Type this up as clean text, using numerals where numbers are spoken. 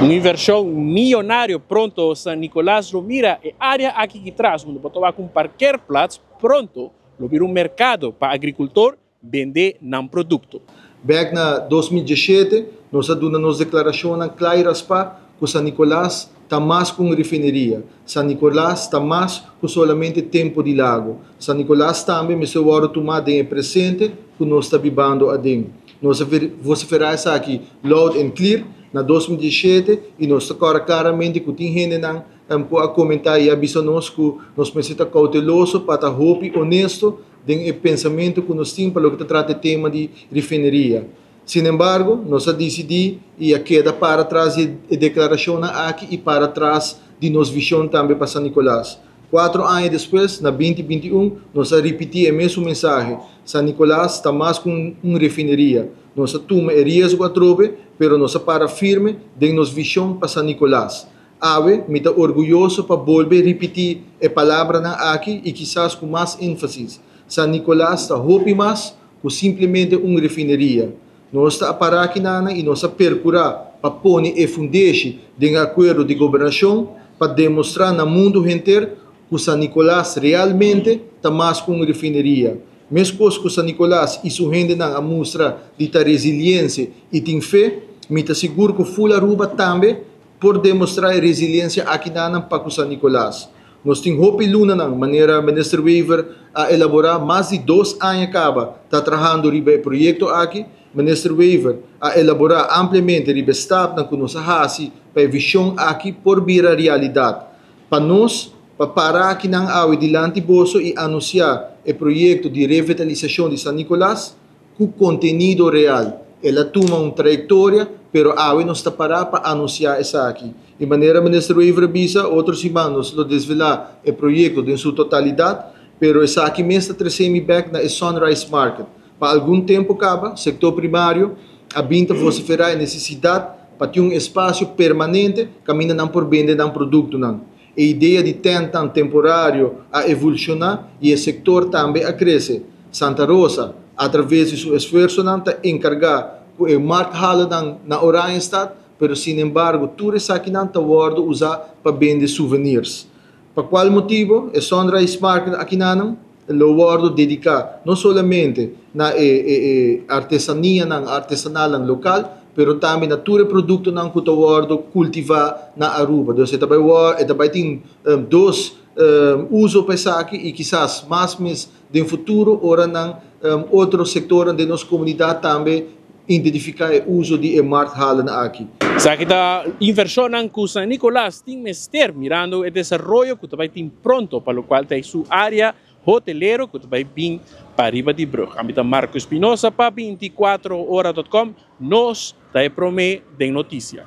Un inversion miyonario. Pronto San Nicolas lo mira e area aki tras, unda bo ta wak un parkeerplaats, pronto lo bira un mercado pa agricultor bende nan producto. Back na 2017, nos a duna nos declaracion cla pa cu San Nicolas ta mas cu un refineria. San Nicolas ta mas cu solamente tempo di Lago. San Nicolas tambe mester wordo tuma den presente cu nos ta bibando aden. Nos a vocifera esaki loud and clear na 2017 y nos ta claramente cu tin hendenan a comenta y a avisa nos cu nos mester ta cauteloso pa ta hopi honesto den pensamento cu nos tin pa loke ta trata e tema di refineria. Sin embargo, nos a dicidi y a keda para tras di declaracion aki y para tras di nos vision tambe pa San Nicolas. 4 aña despues, na 2021, nos a ripiti e mesun mensahe. San Nicolas ta mas cu un refineria. Nos a tuma e riesgo atrobe, pero nos a para firme den nos vision pa San Nicolas. Awe, mi ta orguyoso pa bolbe ripiti e palabranan aki y kisas cu mas enfasis. San Nicolas ta hopi mas cu simplemente un refineria. Nos ta para aki y nos a percura pa pone e fundeshi di acuerdo di gobernacion pa demostra na mundo entero cu San Nicolas realmente ta mas cu un refineria. Mesmo cu San Nicolas y su hendenan a mustra di ta resiliencia y tin fe, mi ta sigur cu full Aruba tambe por demostra resiliencia aki na pa San Nicolas. Nos tin hopi lunanan, manera Minister Wever a elabora, mas di 2 aña caba ta trahando riba e proyecto aki. Minister Wever a elabora ampliamente riba stapnan cu nos a hasi pa e vision aki por bira realidad. Pa nos, pa para aki nan awe dilanti boso y anuncia e proyecto di revitalisacion di San Nicolas cu contenido real. El a tuma un trayectoria, pero awe nos ta para pa anuncia esaki. Di manera Minister Wever a bisa, otro siman nos lo desvela e proyecto den su totalidad, pero esaki mes ta trece mi back na Sunrise Market. Pa algun tempo caba, sector primario a bin ta vocifera e necesidad pa tin un espacio permanente caminda nan por bende nan productonan. E idea di tent temporario a evoluciona y e sector tambe a crece. Santa Rosa, atraves di su esfuerso, ta encarga cu e markthal na Oranjestad, pero sin embargo, tur esakinan ta wordo usa pa bende souvenirs. Pa cual motibo, e Sunrise Market aki nan lo wordo dedica no solamente na e artesania nan artesanal local, pero tambe na tur productonan cu ta wordo cultiva na Aruba. Anto, tambe tin dos uso pa esaki y kisas mas mes den futuro, ora nan otro sector di nos comunidad tambe identifica e uso di markthal aki. Esaki ta inversion cu San Nicolas tin mester, mirando e desaroyo cu tambe tin pronto, pa loke ta su area hotelero cu tambe bin pariba di brug. Ami ta Marco Espinosa pa 24ora.com, nos ta prome den noticia.